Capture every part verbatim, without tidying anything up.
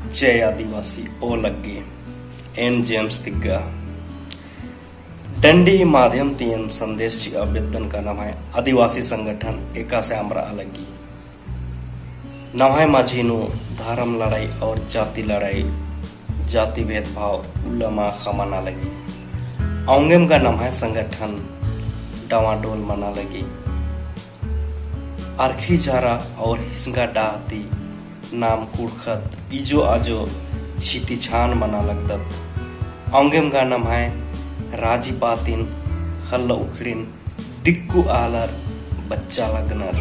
जय आदिवासी ओ लग्गी, एन जेम्स तिग्गा। डंडी माध्यम ती एन संदेश चिआ बेद्दन का नम्है आदिवासी संगठन एकासे अमरा लग्गी। नम्है मझी नू धर्म लड़ाई और जाति लड़ाई, जाति भेदभाव उल्ला मा ख़ा मना लगी। औंगेम गा नम्है संगठन डवाडोल मना लगी। अरखी झारा और हिसंगा डाह ती नाम कुँड़ुख़त इजो आजो छिती छान मना लगदत। औंगेम गा नम्है राजी पातिन हल्ला उखड़िन दिक्कु आलर बच्चा लगनर।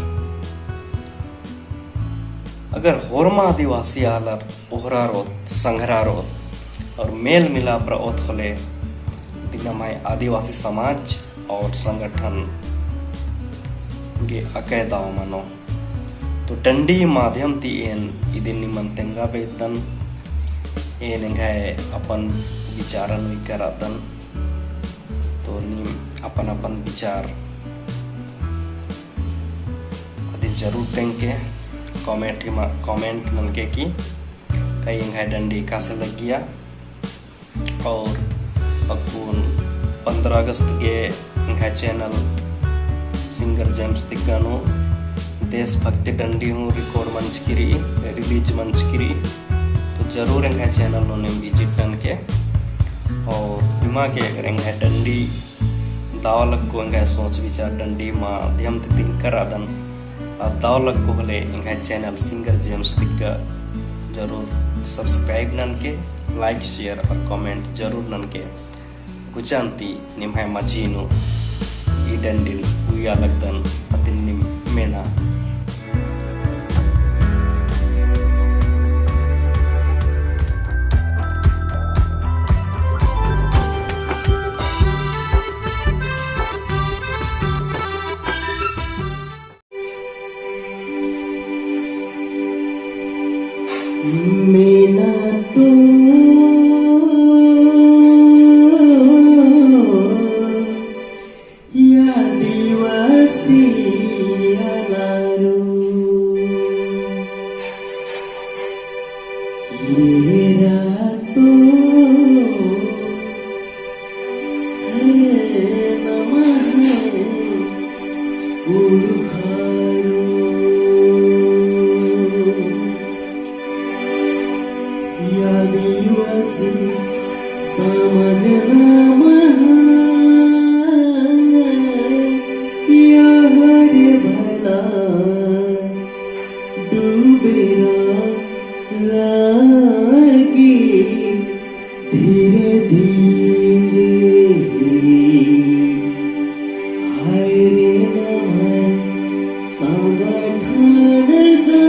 अगर होरमा आदिवासी आलर ओहरा रओत, संघरा रओत और मेल मिलाप रओत होले, दिना माय आदिवासी समाज और संगठन गे अकय दव मनो। तो डंडी माध्यम ती एन इदिन निमन तेंगा बेद्दन, एन एंग्है अपन विचारन उइकर रअदन। तो नीम अपन अपन विचार अदिन जरूर तेंगके, comment ही मा-, comment ननके कि कई एंग्है डंडी एकासे लग्गिया। और अक्कुन पन्द्रह अगस्त गे एंग्है channel singer जेम्स तिग्गा नू देशभक्ति डंडी हूँ record मंजकी रई, release मंजकी रई। तो जरूर एंग्है channel नू नीम visit ननके। और निमा गे अगर एंग्है डंडी दव लग्गो, एंग्है सोच विचार डंडी माध्यम ती तिंकर रअदन, आ दव लग्गो होले एंग्है channel singer जेम्स तिग्गा जरूर subscribe ननके, like, share और comment जरूर ननके। गुचान ती निम्है मझी नू ई डंडिन उइया लगदन अदिन नीम मेना। मेना तो आदिवासी आलारो केरा तो हरे नमः कुँड़ुख़ारो। आदिवासी समाज नम्है, या हरे भला डूबेरा लगी धीरे धीरे। हाय रे नम्है संगठन गा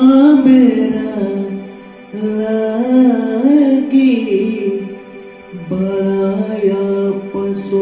अम्बेरा लगी बड़ा अफसोस।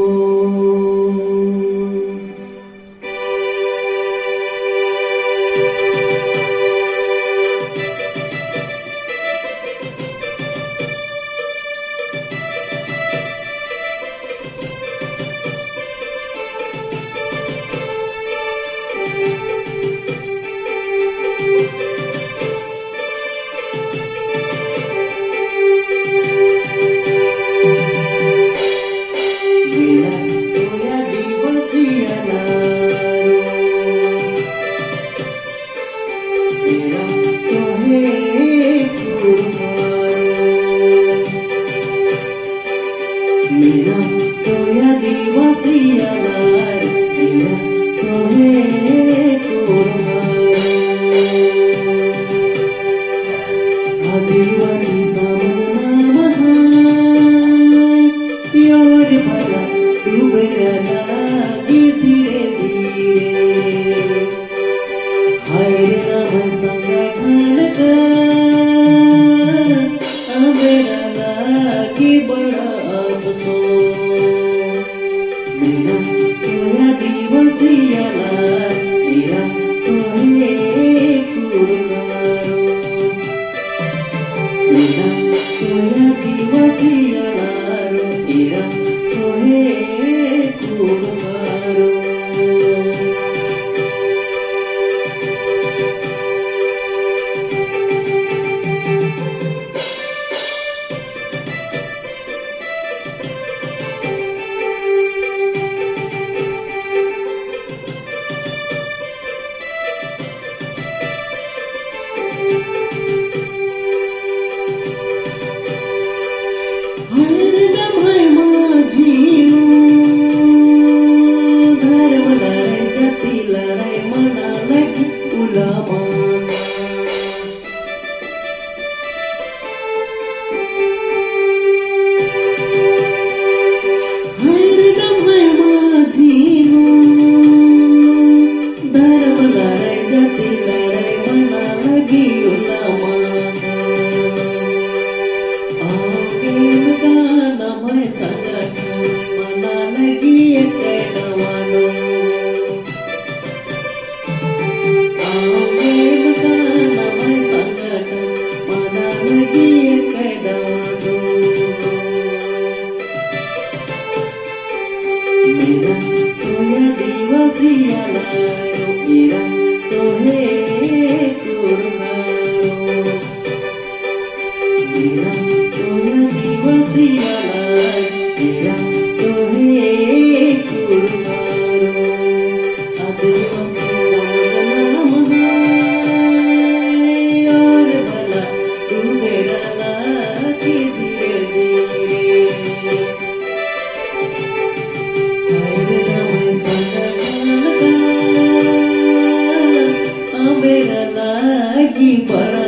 की बड़ा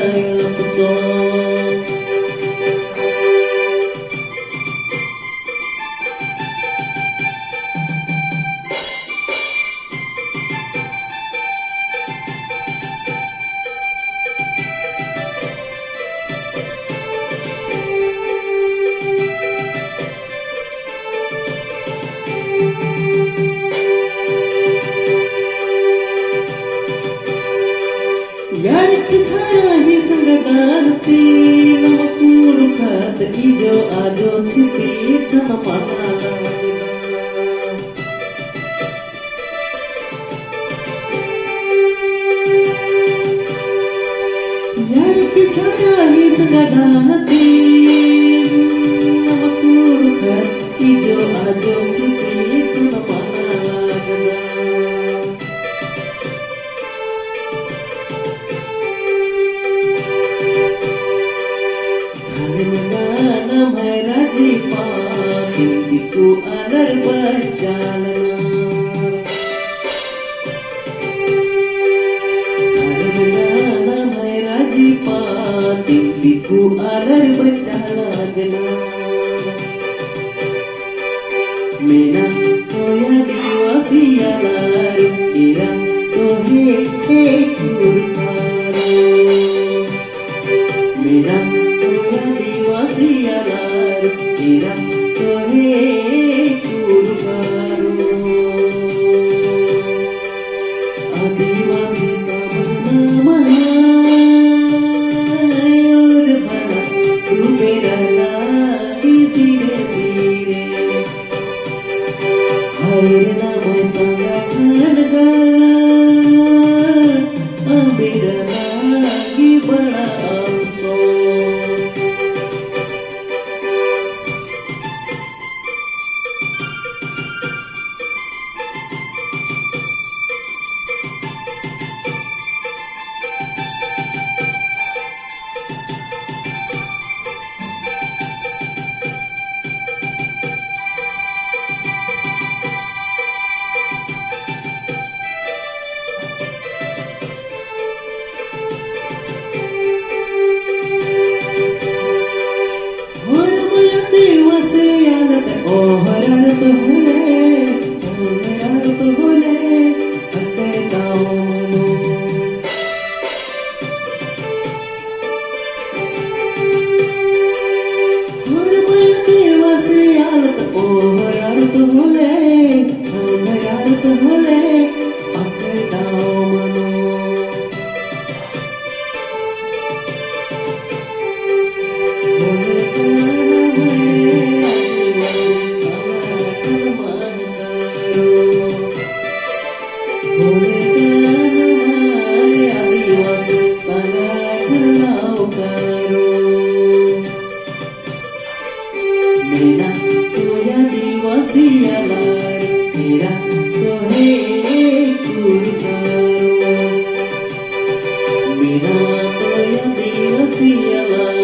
अफसोस। यार की छाया ही संग डारती, नम कुँड़ुख़त इजो आजो छिती छन मना। यार की छाया ही संग डारती, नम कुँड़ुख़त इजो आजो छिती छन मना। खाने मना नम्है राजी पातिम दिकु आलर बचालना। खाने मना नम्है राजी पातिम दिकु आलर बचालना। मेना तो आदिवासी आलर, एरा तो हे, हे कुँड़ुख़ारो। मेना तो आदिवासी आलर, एरा तो हे कुँड़ुख़ारो। आदिवासी समाज नम्है और बना तू बेड़ा लागी धीरे धीरे। हरे नम्है संगठन गा अम्बेरा लागी बड़ा अफसोस। होरमय आदिवासी आलर, ओहर आलर तो होले, संगे आलर तो होले, अक्के ताऊ मनो। होरमय आदिवासी आलर तो, ओहर आलर तो होले, संगे आलर तो होले, अक्के ताऊ मनो। मेना तो आदिवासी आलर, एरा तो हे कुँड़ुख़ारो। मेना तो आदिवासी आलर,